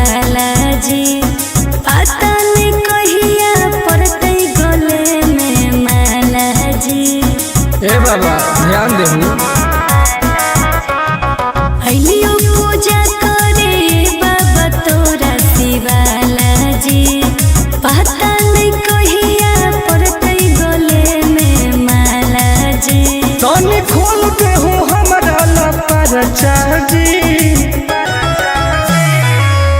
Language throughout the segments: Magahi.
शिवाला जी। पता नहीं कहिया पड़तै गले में माला जी। ए बाबा ध्यान देहू। अइलियो पूजा करे बाबा तोरा शिवाला जी। पता नहीं कहिया पड़तै गले में माला जी। तनी खोल देहू हमरा लपर जी।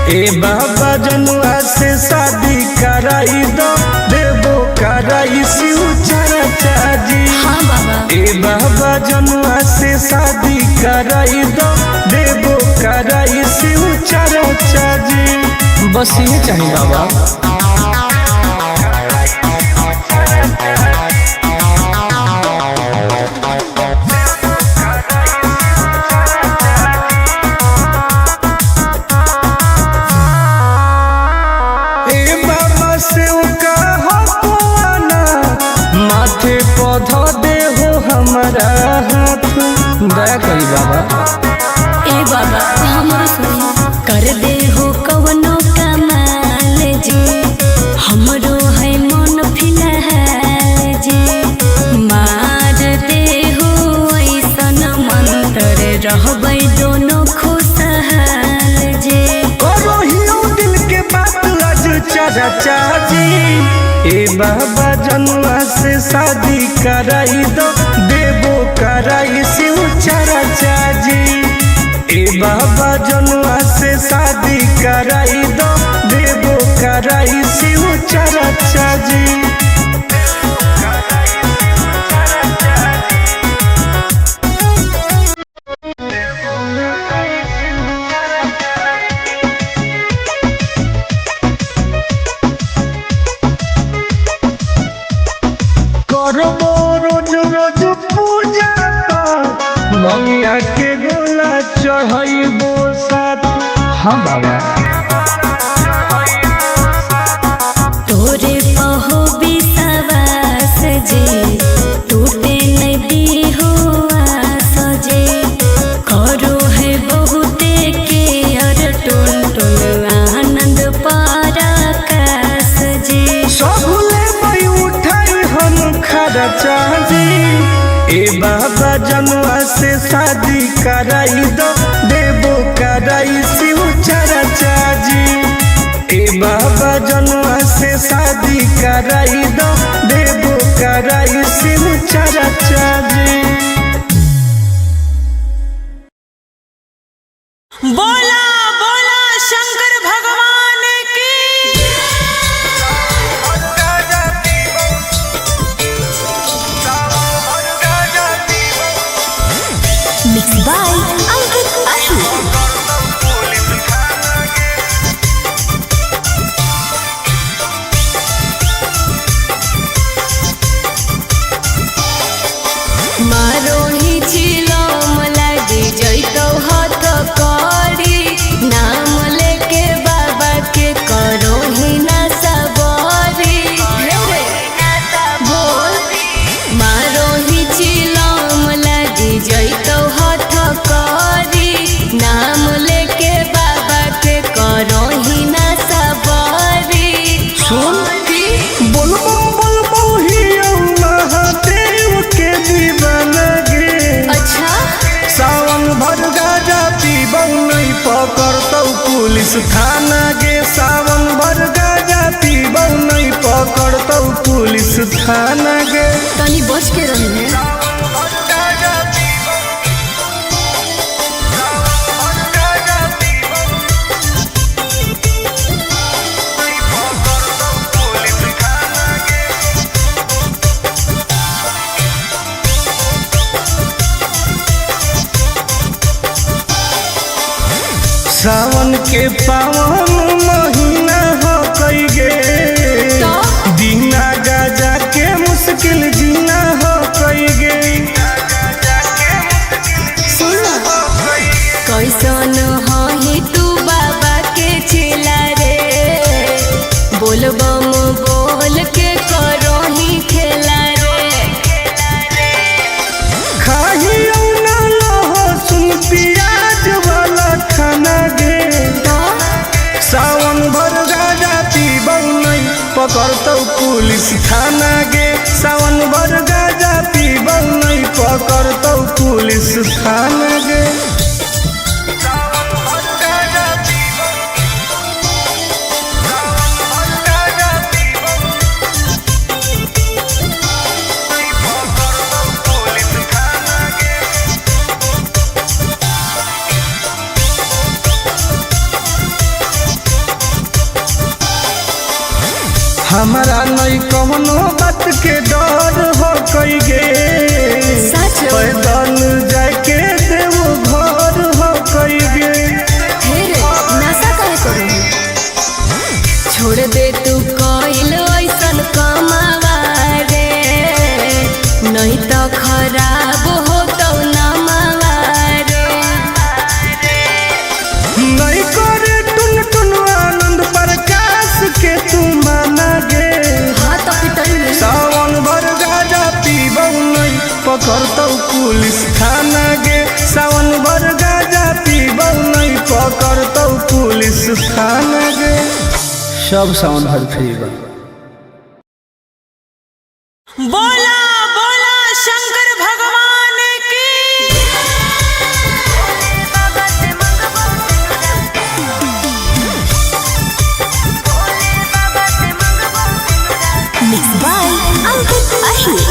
ए बाबा जनुआ से शादी कराई दो, देबो कराई शिव चर्चा जी। हाँ बाबा। ए बाबा जनुआ से शादी कराई दो, देबो कराई शिव चर्चा जी। बस ये चाहिए बाबा। ए बाबा से कहो आना, माथे पौधा दे हो हमारा हाथ। दया करी बाबा। ए बाबा हमरो सुनी कर दे हो कवनो कमाल जी। हमरो है मन फिलहाल जी। मार दे हो ऐसन मंत्र रहबै दोनों खुशहाल जी। करो हियो दिल के बात आज चाचा जी। ए बाबा जनुआ से शादी कराई दो, देबो कराई शिव चाचा जी। ए बाबा जनुआ से शादी कराई दो, देबो कराई शिव चाचा जी। करबो रोज रोज पूजा पाठ, मंगिया के गोला चढ़ैबो साथ। हाँ बाबा। तोरे पहो विश्वास जी, टूटे नहीं दीहो आस जी। करो है बहुते के अर टुन टुन आनंद पराकाश जी। सब लेबै उठाई हम खर्चा जी। ए बाबा जनुआ से शादी कराई दो, देबो कराई शिव चर्चा जी। ए बाबा जनुआ से शादी कराई दो, देबो कराई शिव चर्चा जी। बोला बोला शंकर भगवान की। मिक्स बाय अंकित अशु। मारो ही चिलम लागी जैतौ हथ करी, नाम लेके बाबा के करो ही ना सबरी। बोल मारो ही चिलम लागी जैतौ हथ करी, नाम लेके बाबा के करो ही ना सबरी। सुन बोलबो बोलबो हियौ महादेव के दीवाना गे। अच्छा। सावन भर गाजा पीबौ नहीं पकड़तौ पुलिस थाना गे। सावन भर गाजा पीबौ नहीं पकड़तौ पुलिस थाना गे। तनी बच के रही है। सावन के पावन महीना हो कई गे, तो? बिना गाजा के मुश्किल जीना हो कई गे। सुन कैसन हही तू बाबा के चेला रे, बोलबम बोल के करोही खेला रे। खाही ना लहसुन प्याज वाला खाना गे। तो सावन पकड़तौ पुलिस थाना गे। सावन भर गाजा पीबौ नहीं पकड़तौ पुलिस थाना गे। सावन भर गाजा पीबौ, सावन भर गाजा पीबौ, नहीं पकड़तौ पुलिस थाना गे। हमारा नहीं कवनो बात के डर हो कई गे। सच? पैदल जाके देव घर हो कई गे। हे रे, नशा काहे करू? छोड़ दे तू कइल ऐसन कमावा रे, नहीं तो खराब हो तो नमावा रे। नहीं करे टुन टुन आनंद प्रकाश के तू माना गे। हाँ तो पिटई। सावन भर गाजा पीबौ नहीं पकड़तौ पुलिस थाना गे। सावन भर गाजा पीबौ नहीं पकड़तौ पुलिस थाना गे। सब सावन भर फ्री बा। बोला बोला शंकर भगवान की। मिक्स बाय अंकित अहिर।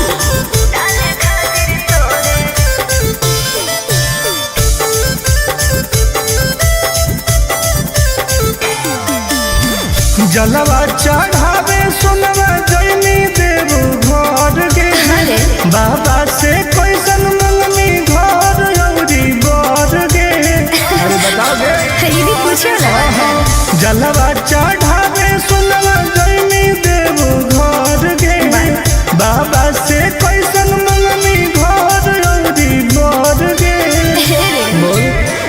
जलवा चढ़ावे सोनवा जैनी देव घर गे। अरे। बाबा से कैसन मंगनी घर औरी बर गे। अरे बताओ गे। ये भी पूछे वाला। जलवा चढ़ावे सोनवा जैनी देव घर गे। बाबा से कैसन मंगनी घर औरी बर गे। हे रे, बोल।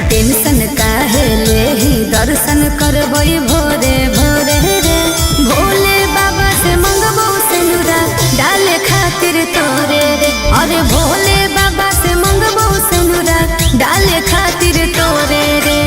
टेंशन काहे लेही, दर्शन करबै भोरे भोरे रे। भोले बाबा से मंगबो सिनुरा डाले खातिर तोरे रे। अरे भोले बाबा से मंगबो सिनुरा डाले खातिर तोरे रे।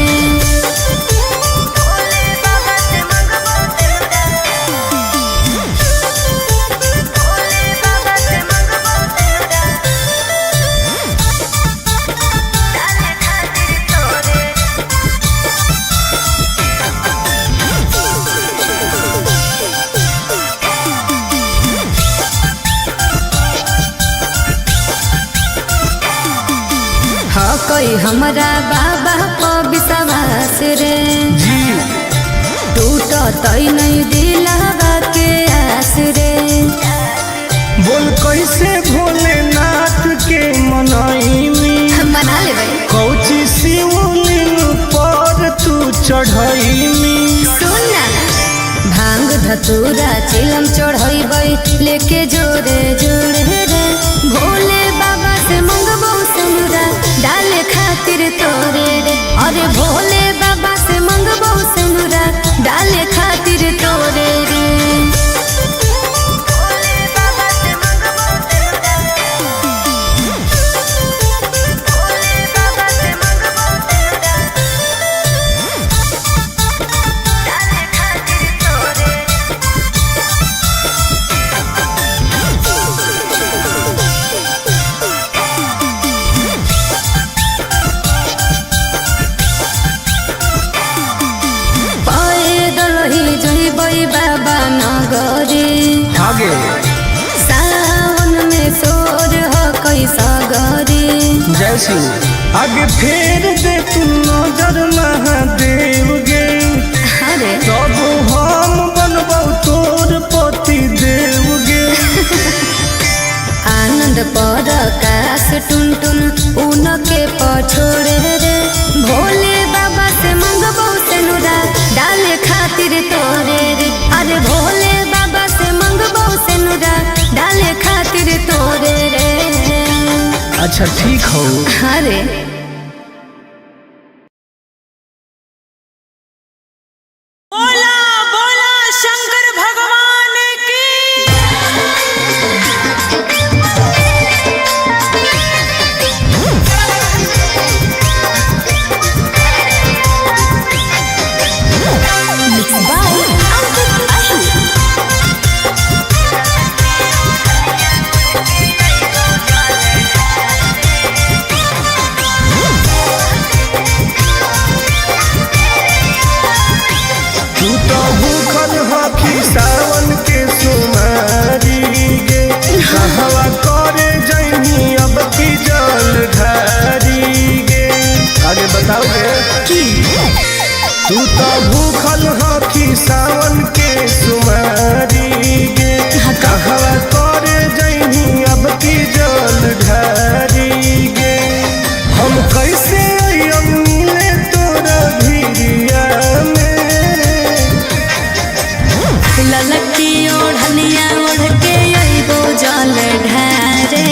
हाँ कोई हमरा बाबा पर विश्वास रे। जी। टूटत नहीं दिलावा के आस रे। बोल कैसे भोलेनाथ के मनैनी? मना लेबै। कौची शिवलिंग पर तू चढ़ैनी? सुन ना, भांग धतूरा चिलम चढ़ैबै लेके जोरे जोरे रे। भोले बाबा से मंगबो सिनुरा डाले खातिर तोरे रे। अरे भोले बाबा से मंगबो सिनुरा डाले खातिर तोरे रे। पैदल ही जइबै बाबा नगरी। आगे। सावन में सोर हो कैसा गरी। जय शिव। आगे फेर दे तू नजर महादेव गे। अरे। तब हम बनबौ तोर पति देव गे। आनंद पर काश टुन टुन उनके पछोड़े रे। भोले बाबा से मंगबो सिनुरा डाले खातिर तोरे रे। अरे भोले बाबा से मंगबो सिनुरा डाले खातिर तोरे रे। अच्छा ठीक हो। अरे। बोला बोला शंकर भगवान की। Mix by Ankit Ahir. तू तो भूखल हखी सावन के सुमारी गे। कहवा करे जइनी अब की जल ढारी गे। हम कैसे अइब मिले तोरा भिरिया में। ललकी ओढ़निया ओढ़ के अइबो जल ढारे,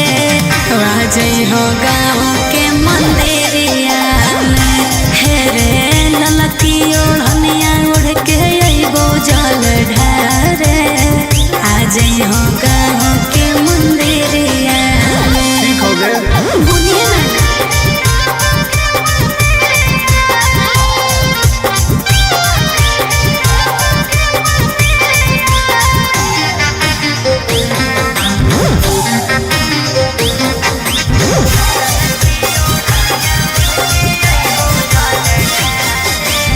हो गाँव के मंदिरिया में। हे रे ललकी ओढ़निया ओढ़ के अइबो जल ढारे, आ जइहो गाँव के मंदिरिया में। ठीक हो गए। बोलिए ना।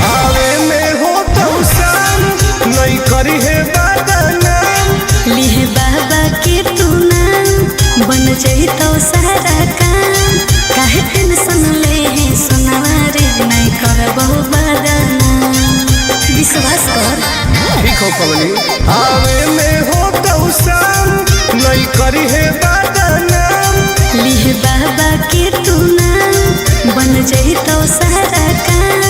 आवे में हो तो शाम नहीं करी है बदनाम। लिहे बाबा के तू नाम, बन जइतो सारा काम। काहे टेंशन ले है सोनवा रे, नहीं करबो बदनाम। विश्वास कर। ठीक हो पवनी। आवे में हो तो शाम नहीं करी है बदनाम। लिहे बाबा के तू नाम, बन जइतो सारा काम।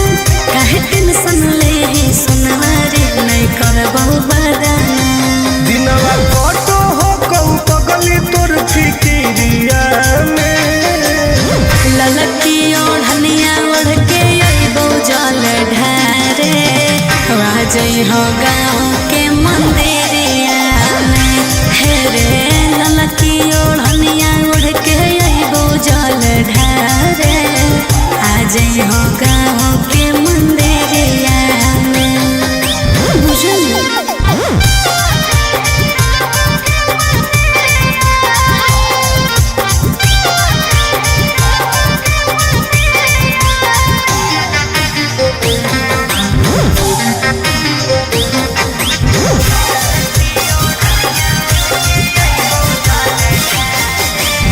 काहे टेंशन ले है सोनवा रे, नहीं करबो बदनाम। दिनवा कटो हो कौ पगली तोर फिकिरिया में। ललकी ओढ़निया ओढ़ के अइबो जल ढारे, जइहो गाँव के मंदिरिया में। हे रे ललकी ओढ़निया ओढ़ के अइबो जल ढारे, आ जइहो गाँव के मंदिरिया में। बुझल?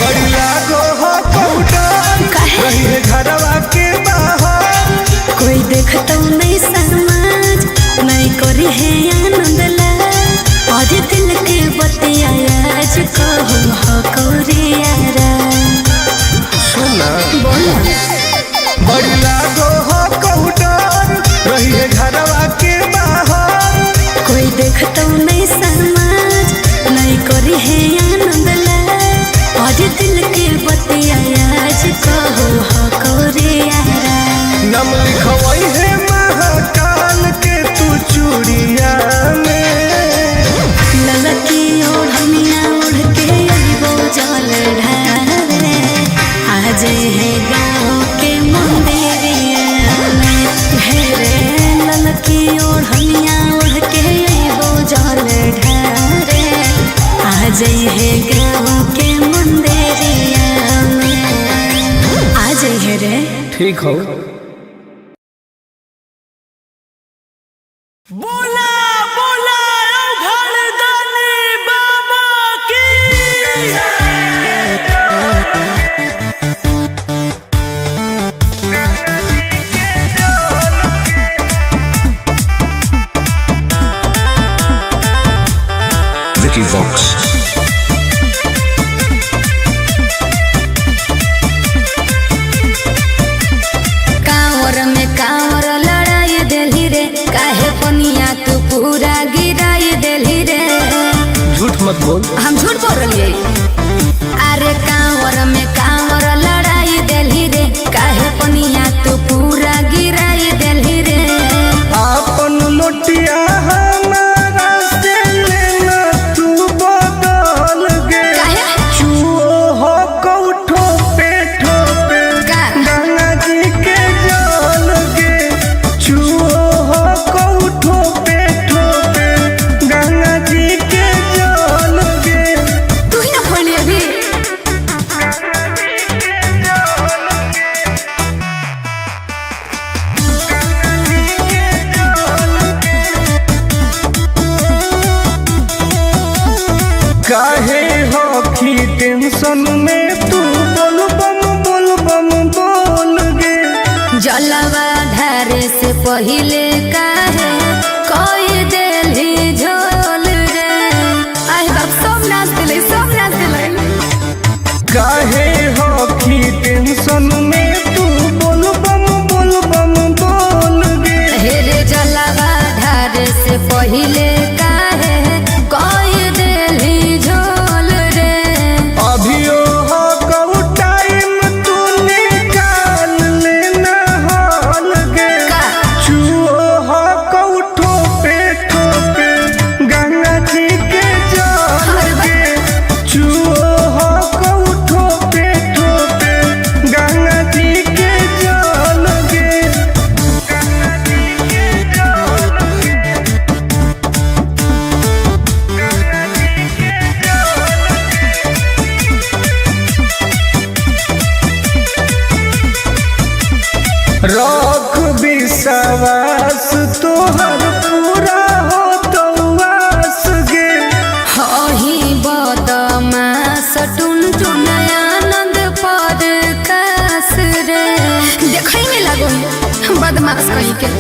बड़ी लागो हो कौडर काहे? रही है घरवा के बाहर। कोई देखतो नहीं समाज, नहीं करी है आनंद ला। और दिल के बतिया आज कहो हो कोरियारा। सुना। बोला। बड़ी लागो हो कौडर रही है घरवा के बाहर। कोई देखतो नहीं समाज, नहीं करी है आनंद ला। और दिल के बतिया आज कहो हो कोरियारा। नाम लिखवई है महाकाल के तू चूड़िया में। ललकी ओढ़निया ओढ़ के अइबो जल ढारे, आज है गाँव के मंदिरिया में। हे रे ललकी ओढ़निया ओढ़ के अइबो जल ढारे, आज है गाँव के मंदिरिया में। आज है रे। ठीक हो। बोला बोला औघड़दानी बाबा की। Vicky Vox. कांवर में कांवर लड़ाई देली रे, काहे पनिया तू पूरा गिराई देली रे। झूठ मत बोल। हम झूठ बोल रही? अरे कांवर में कांवर लड़ाई देली रे, काहे पनिया तू पूरा गिराई देली रे। आपन लोटिया हमारा से लेना तू बदल गे। काहे? चुओ हो कौठो पे ठोपे का? गंगा जी के जल गे। चुओ हो कौठो पे ठोपे गंगा जी के जल गे। तू ही ना बोली अभी। काहे होखी टेंशन में तू बोल बम बोल बम बोल गे। जलवा ढारे से पहिले काहे कोई देली झोल रे। आय बाप सब नाच दिले, सब नाच दिले। काहे हॉकी टेंशन में तू बोल बम बोल बम बोल गे। हे रे जलवा ढारे से पहिले काहे कोई देली झोल रे। अभियो हो कहू टाइम तू निकाल लेना हाल गे। का? चुओ हो कहू ठोपे ठोपे गंगा जी के जल गे। चुओ हो कहू ठोपे ठोपे गंगा जी के जल गे। गंगा जी के जल गे। गंगा जी के जल गे। रख विश्वास तोहर पूरा हो तो आस गे। हही बदमाश टुन टुन आनंद पर कास रे। देखै में लागो बदमाश कहीं के।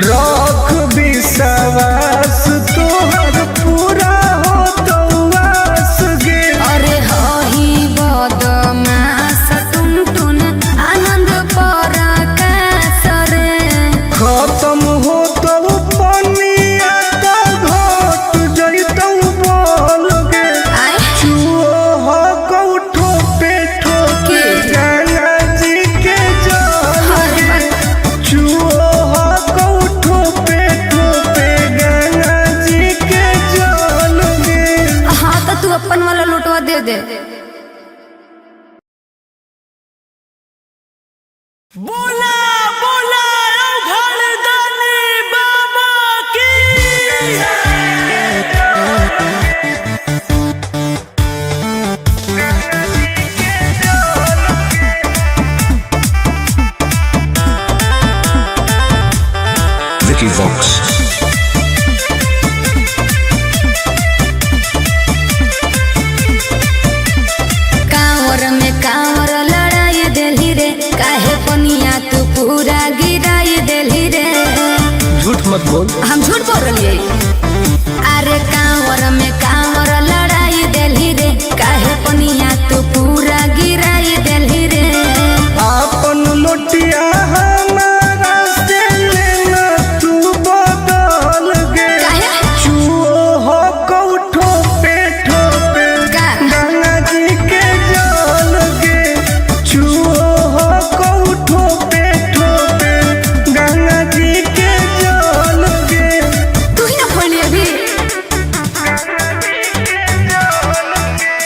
रख विश्वास तोहर पूरा हो तो आस गे। अरे हही बदमाश टुन टुन आनंद पर कास रे। खत्म हो तो पनिया तो घट जइतौ बोल गे। आय चुओ हो कौ ठोपे ठोपे के? गंगा जी के जल अरे गे। बा- चुओ हो कौ ठोपे ठोपे गंगा जी के जल गे। हाँ तो तू अपन वाला लोटवा दे दे। बोला बोला औघड़ दानी बाबा की। Vicky Vox. कांवर में कांवर लड़ाई देली रे, काहे पनिया तू पूरा गिराई देली रे। झूठ मत बोल। हम झूठ बोल रही? अरे कांवर में कांवर लड़ाई देली रे, काहे पनिया तू पूरा गिराई देली रे। आपन लोटिया हमारा से लेना तू बदल गे। काहे? चुओ हो कौ ठोपे ठोपे का? गंगा जी के जल गे। चुओ हो कौ ठोपे ठोपे गंगा जी के जल गे। तू ही ना फोड़ली अभी। गंगा जी के जल गे।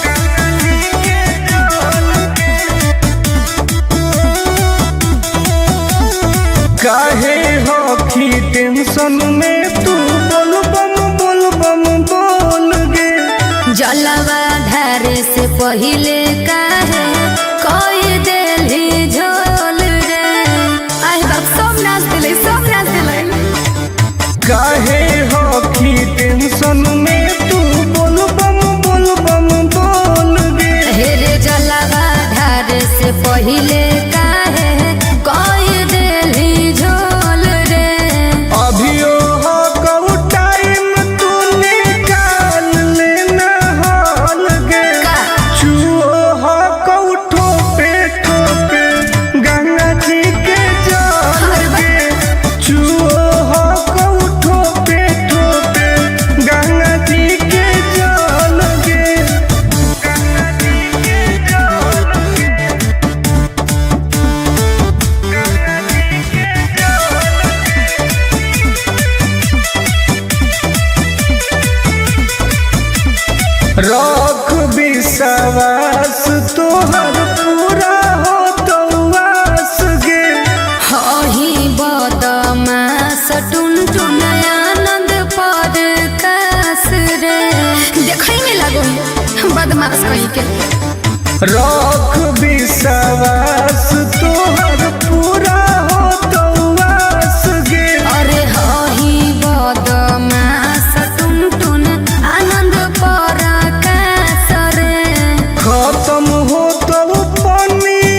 गंगा जी के जल गे। काहे हॉकी टेंशन में तू बोल बम बोल बम बोल गे। जलवा ढारे से पहिले काहे कोई देली झोल रे। आय बाप सब नाच दिले, सब नाच दिले। काहे हॉकी टेंशन में तू बोल बम बोल बम बोल गे। हे रे जलवा ढारे से पहिले काहे कोई देली झोल रे। अभियो हो कहू टाइम तू निकाल लेना हाल गे। का? चुओ हो कहू ठोपे ठोपे गंगा जी के जल गे। चुओ हो कहू ठोपे ठोपे गंगा जी के जल गे। गंगा जी के जल गे। गंगा जी के जल गे। रख विश्वास तोहर पूरा हो तो आस गे। हही बदमाश टुन टुन आनंद पर कास रे। देखै में लागो बदमाश कहीं के। रख विश्वास तोहर पूरा हो तो आस गे। अरे हही बदमाश टुन टुन आनंद पर कास रे। खत्म हो तो पनिया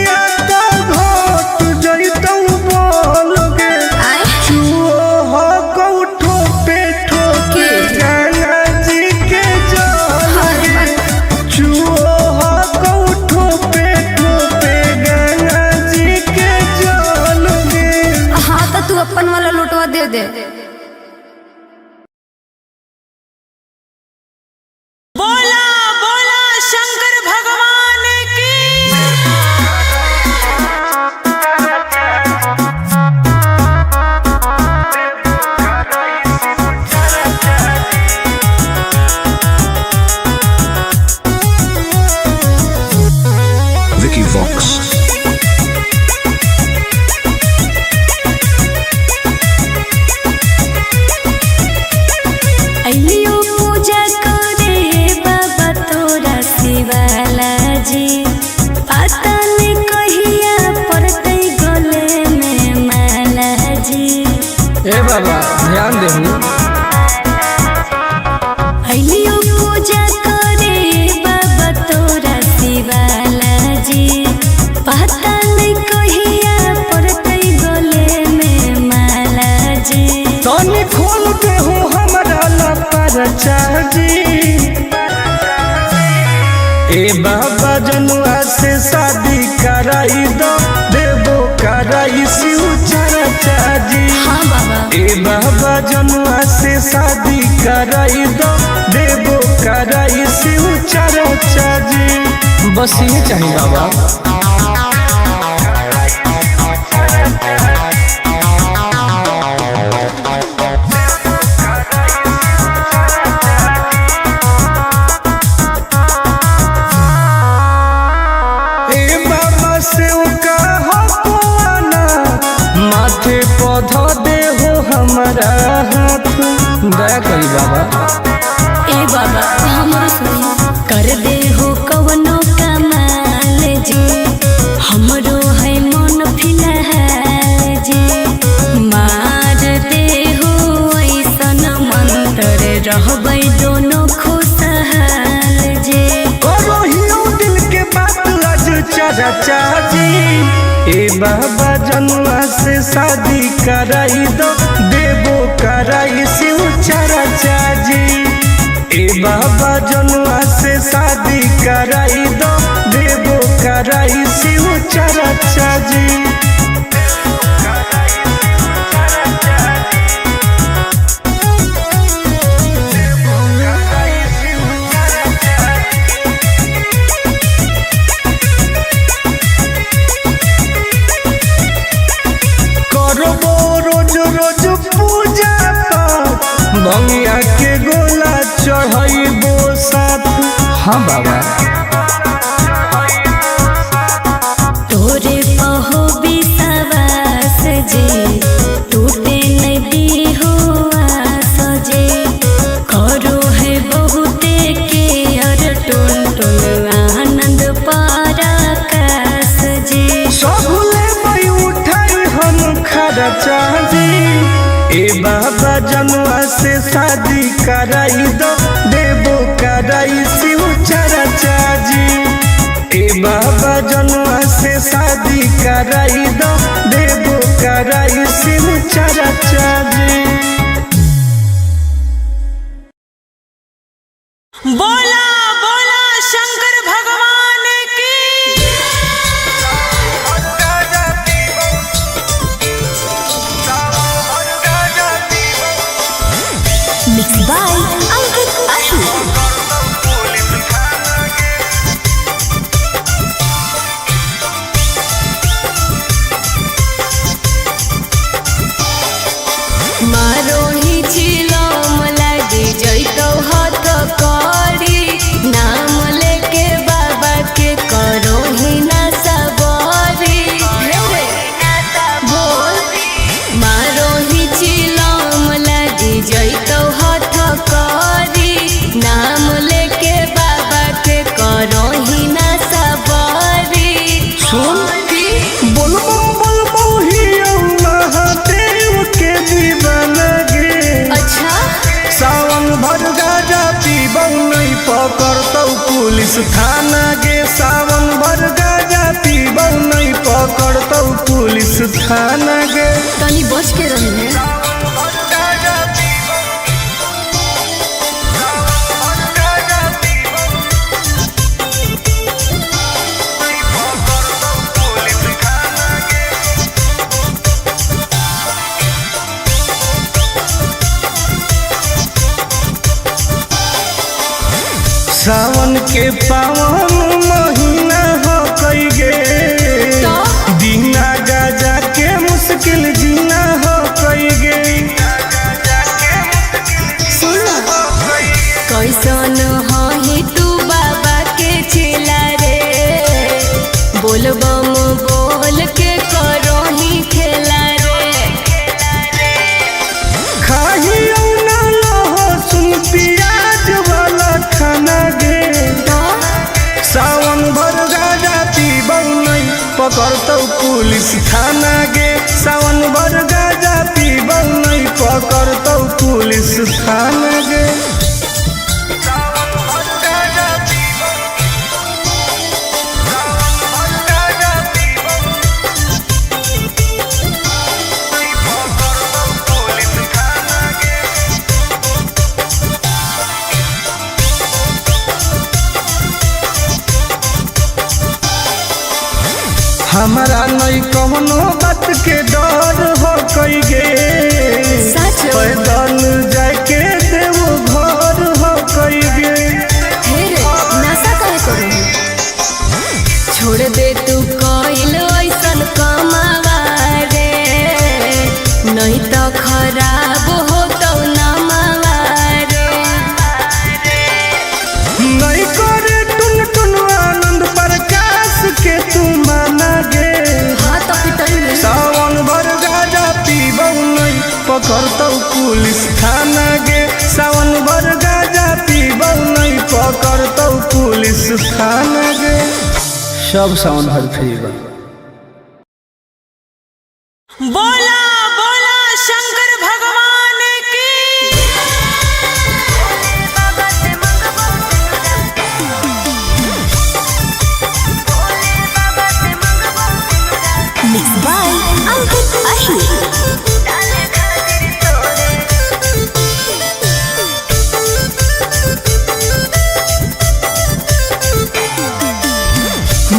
दे दे। बोला बोला शंकर भगवान की। Vicky Vox. अलियो पूजा करे बाबा तोरा शिवाला जी, पता नहीं कहिया पड़तै गले में माला जी। ए बाबा ध्यान देहू। अलियो पूजा करे बाबा तोरा शिवाला जी, पता नहीं कहिया पड़तै गले में माला जी। तनी खोल देहू हमरा लपर जी। ए बाबा जनुआ से शादी कराई दो, देबो कराई शिव चर्चा जी। हाँ बाबा। ए बाबा जनुआ से शादी कराई दो, देबो कराई शिव चर्चा जी। बस ये चाहिए बाबा। ए बाबा से कहो आना, माथे पौधा दे हो हमारा हाथ, दया करी बाबा। ए बाबा हमरो सुनी कर दे हो कवनो कमाल जी, हमरो है मन फिलहाल जी। मार दे हो ऐसन मंत्र रहबै दोनों खुशहाल जी। करो हियो दिल के बात आज चाचा जी। ए बाबा जनुआ से शादी कराई दो, देबो कराई शिव चाचा जी। ए बाबा जनुआ से शादी कराई दो, देबो कराई शिव चाचा जी। करबो रोज रोज पूजा पाठ, भंगिया के गोला चढ़ैबो साथ। हाँ बाबा। तोरे पहो विश्वास जी, टूटे नहीं दीहो आस जी। करो है बहुते के अर टुन टुन आनंद पराकाश जी। सब लेबै उठाई हम खर्चा जी। ए बाबा जनुआ से शादी कराई दो, देबो कराई शिव चर्चा जी। ए बाबा जनुआ से शादी कराई दो, देबो कराई शिव चर्चा जी। बोला बोला शंकर भगवान की। मिक्स बाय अंकित आशु। मारो ही चिलम लागी जैतौ हथ करी, नाम लेके बाबा के करो ही ना सबरी। बोल मारो ही चिलम लागी जैतौ हथ करी, नाम लेके बाबा के करो ही ना सबरी। सुन बोलबो बोलबो हियो महादेव के दीवाना गे। अच्छा। सावन भर गाजा पीबौ नहीं पकड़तौ पुलिस थाना गे। सावन भर गाजा पीबौ नहीं पकड़तौ पुलिस थाना गे। तनी बच के रही है। के पावन महीना हो कई गे। तो? बिना गाजा के मुश्किल जीना हो कई गे। सुन, कैसन हही तू बाबा के चेला रे, बोलबम बोल के करोही खेला रे। खाही ना लहसुन प्याज वाला खाना गे। तो? सावन भर गाजा पीबौ नहीं पकड़तौ पुलिस थाना गे। सावन भर गाजा पीबौ नहीं पकड़तौ पुलिस थाना गे। सावन भर गाजा पीबौ, सावन भर गाजा पीबौ नहीं पकड़तौ पुलिस थाना गे। हमारा नहीं कवनो बात के डर हो कई गे। सच? पैदल जाके देव घर हो कई गे। हे रे, नशा काहे करोही? छोड़ दे तू कइल ऐसन कमावा रे, नहीं तो खराब हो तो नमावा रे। नहीं करे टुन टुन आनंद प्रकाश के तू माना गे। हाँ तो पिटई। सावन भर गाजा पीबौ नहीं पकड़तौ पुलिस थाना गे। सावन भर गाजा पीबौ नहीं पकड़तौ पुलिस थाना गे। सब सावन भर फ्री बा। बोला बोला शंकर भगवान की। मिक्स बाय अंकित अहिर।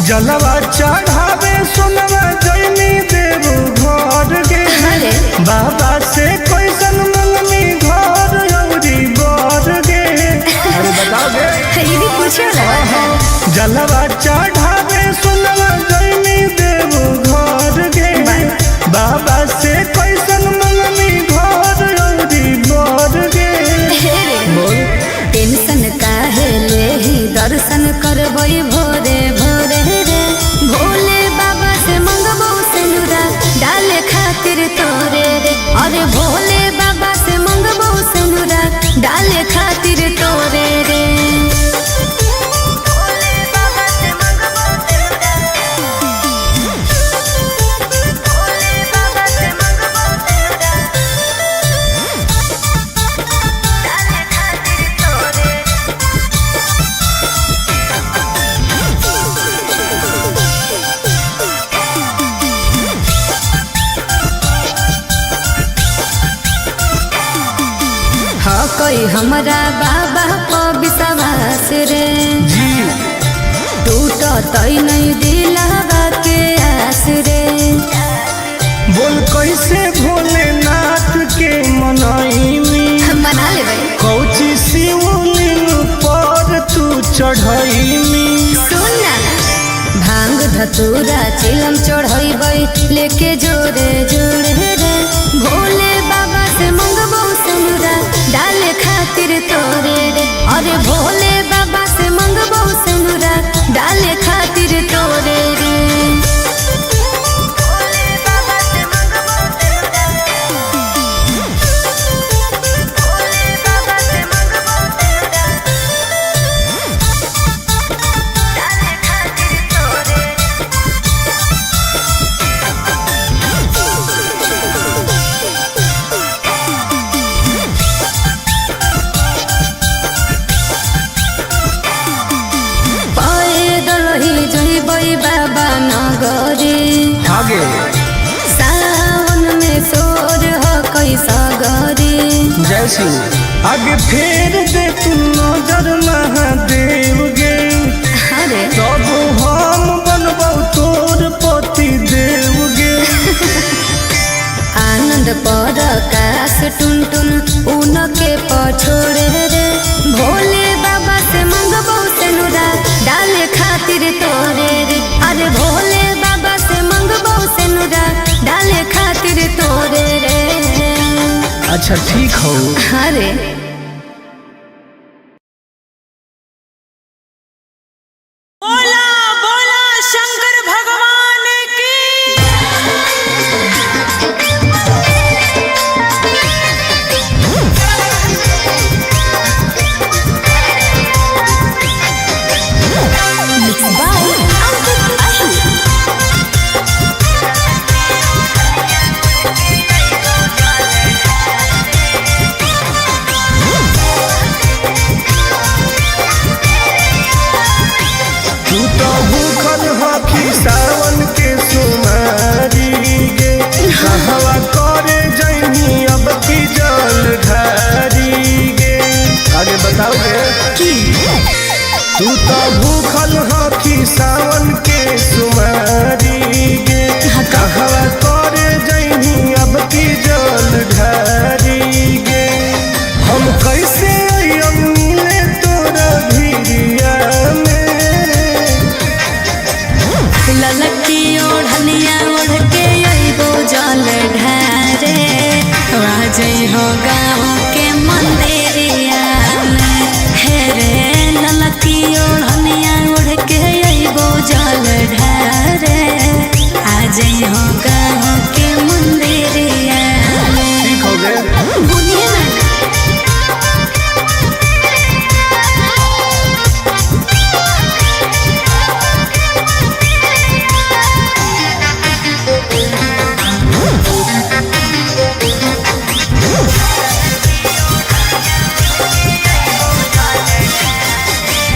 जलवा चढ़ावे सोनवा जैनी देव घर गे। अरे। बाबा से कैसन मंगनी घर औरी बर गे। अरे बताओ गे। ये भी पूछे वाला। जलवा चढ़ावे सोनवा जैनी देव घर गे। बाबा से कैसन मंगनी घर औरी बर गे। हे रे, टेंशन काहे लेही, दर्शन करबै भोरे भोरे रे। भोले बाबा से मंगबो सिनुरा डाले खातिर तोरे रे। अरे भोले बाबा से मंगबो सिनुरा डाले खातिर तोरे रे। हाँ कोई हमरा बाबा पर विश्वास रे, जी। टूटत नहीं दिलावा के आस रे। बोल कैसे भोलेनाथ के मनैनी, मना लेबै। कौची शिवलिंग पर तू चढ़ैनी। सुन ना, भांग धतूरा चिलम चढ़ैबै लेके जोरे जोरे रे। भोले बाबा से मंगबो सिनुरा डाले खातिर तोरे रे। अरे भोले बाबा से मंगबो सिनुरा डाले खातिर तोरे रे। पैदल ही जइबै बाबा नगरी, आगे। सावन में सोर हो कैसा गरी। जय शिव। आगे फेर दे तू नजर महादेव गे। अरे। तब हम बनबौ तोर पति देव गे। आनंद पर काश टुन टुन उनके पछोड़े रे। भोले बाबा से मंगबो सेनुरा अच्छा ठीक हो। अरे बोला बोला शंकर भगवान की। मिक्स बाय अंकित अहिर। तू तो भूखल हखी सावन के सुमारी गे, कहवा करे जैनी अब की जल ढारी गे। आगे बताओ गे की तू तो भूखल हखी सावन के सुमारी गे, कहवा करे जैनी अब की जल ढारी गे। हम कैसे अइयम मिले तोरा भिरिया में। ललकी ओढ़निया ओढ़ के अइबो जल ढारे, हो गाँव के मंदिरिया में। हे रे ललकी ओढ़निया ओढ़ के अइबो जल ढारे, आ हो गाँव के मंदिरिया में। ठीक हो गए। बोलिए ना।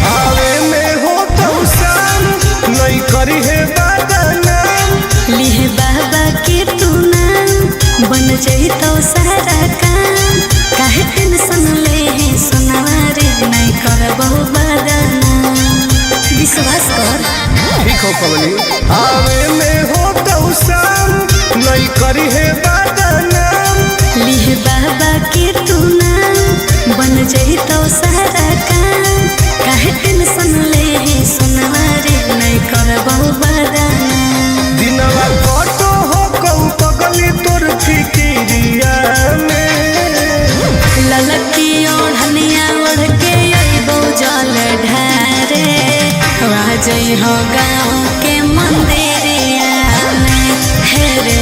आवे में हो तो शाम नहीं करी है बदनाम। लिहे बाबा के तू नाम, बन जइतो सारा काम। काहे टेंशन ले है सोनवा रे, नहीं करबो बदनाम। विश्वास कर। ठीक हो पवनी। आवे में हो तो शाम नहीं करी है बदनाम। लिहे बाबा के तू नाम, बन जइतो सारा काम। काहे टेंशन ले है सोनवा रे, नहीं करबो बदनाम। दिनवा कटो हो कौ पगली तोर फिकिरिया में। ललकी ओढ़निया ओढ़ के अइबो जल ढारे, हो गाँव के मंदिरिया में। हे रे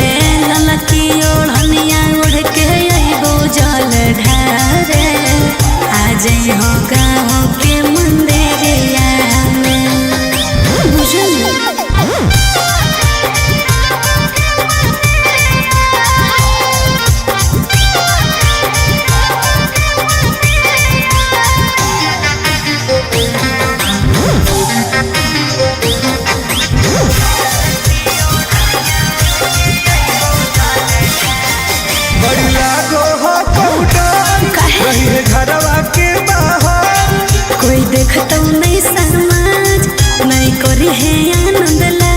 ललकी ओढ़निया ओढ़ के अइबो जल ढारे, आ हो गाँव के मंदिरिया में। बुझल? बड़ी लागो हो कौडर काहे? रही है घरवा के बाहर। कोई देखतो नहीं समाज, नहीं करी है आनंद ला।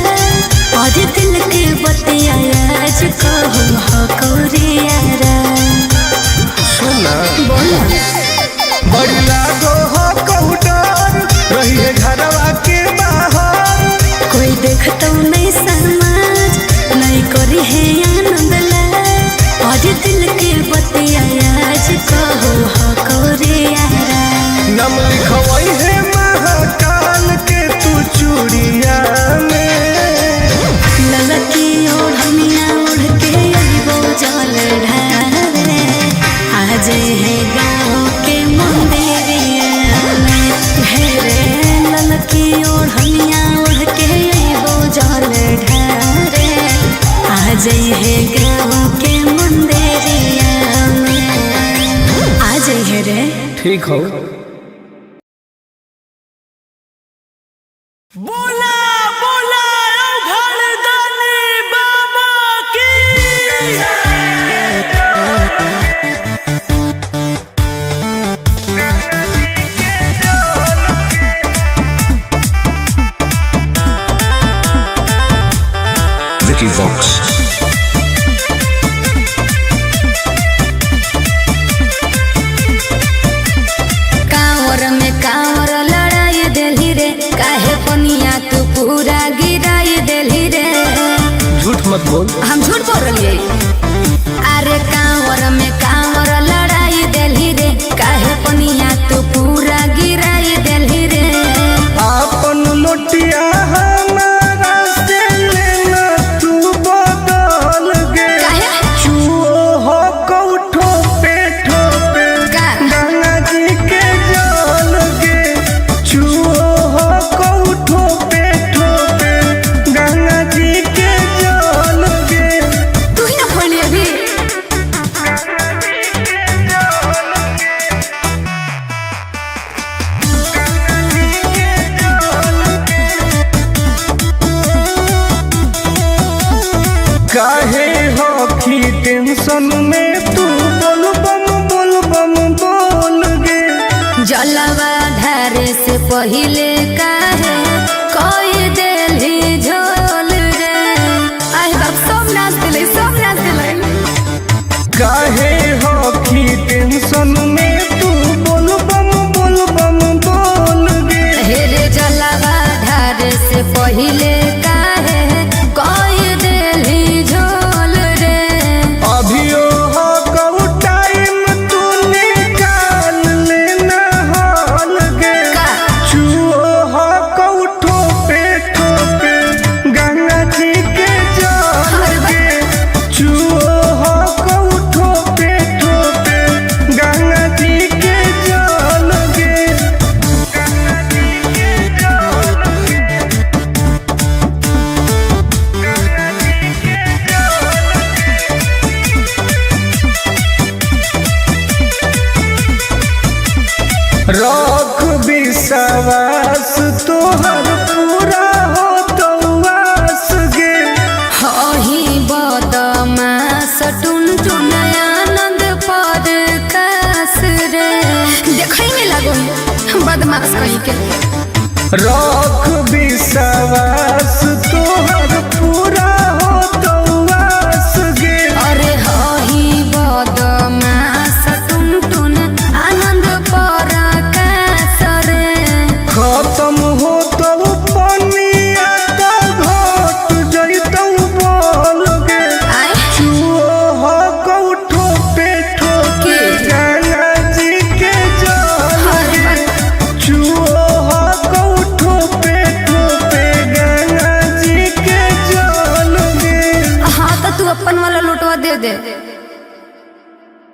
और दिल के बतिया आज कहो हो कोरियारा। सुना बोला। बड़ी लागो हो कौडर रही है घरवा के बाहर। कोई देखतो नहीं समाज, नहीं करी है आनंद ला। और दिल के बतिया आज कहो हो कोरियारा। नाम लिखवई है महाकाल के तू चूड़िया में। ललकी ओढ़निया ओढ़ के अइबो जल ढारे, आज है गाँव के मंदिरिया में। हे रे ललकी ओढ़निया ओढ़ के अइबो जल ढारे, आज है गाँव के मंदिरिया में। आज है रे। ठीक हो। बोला बोला घरदानी बाबा की। Vicky Vox. कांवर में कांवर लड़ाई देली रे, काहे पनिया तू पूरा गिराई देली रे। झूठ मत बोल। हम झूठ बोल रही? अरे कांवर में कांवर पहिले काहे कोई देली झोल रे। आय बाप सब नाच दिले, सब नाच दिले। काहे हॉकी टेंशन में तू बोल बम बोल बम बोल गे। हेरे जलावा ढारे से पहिले काहे कोई देली झोल रे। अभियो हो कऊ टाइम तू निकाल लेना हाल गे। का? चुओ हो कऊ ठोपे ठोपे गंगा जी के जल गे। चुओ हो कऊ ठोपे ठोपे गंगा जी के जल गे। गंगा जी के जल गे। गंगा जी के जल गे। रख विश्वास तोहर पूरा हो तो आस गे। हही बदमाश टुन टुन आनंद पर कास रे। देखै में लागो बदमाश कहीं के। रख विश्वास तोहर पूरा हो तो आस गे। अरे हही बदमाश टुन टुन आनंद पर कास रे। खत्म हो तो पनिया तो घट जइतौ बोल गे। आय चुओ हो कऊ ठोपे ठोपे के? गंगा जी के जल अरे गे। बा- चुओ हो कऊ ठोपे ठोपे गंगा जी के जल गे। हाँ तो तू अपन वाला लोटवा दे दे।